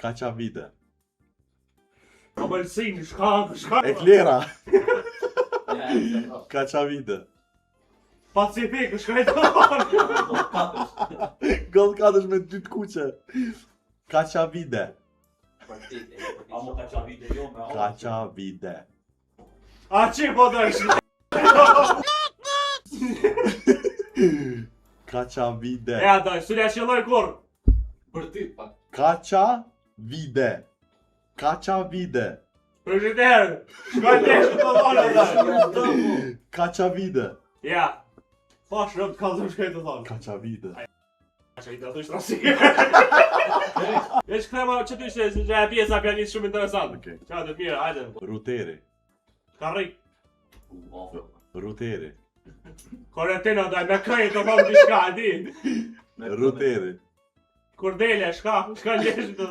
Kaçavide. Ëmbëlsinë, shka, shka. Eklera. Kaçavide. Pacifik, shka i të thonë. Gol katësh me dy të kuqe. Kaçavide. Amo kaçavide jo me Kaçavide. A që po dojsh? Kaçavide. E a doj, s'u ja qëlloj kurrë. Bërtit pak. Kaçavide. Kaçavide. Frigider, shka të të thonë doj. Kaçavide. Ja. Po, shërëm të kallëzëm shka i të thonë. Kaçavide. Që i të thush rasi. Veç krema që ty ishte se gjaja pjesa pianist shumë interesant. Okej. Qa të mirë, hajde. Ruteri. Karrik. Ruteri. Koretino daj me krejt të thonë diçka, di. Ruteri. Kurdele, shka, shka lesh të thonë.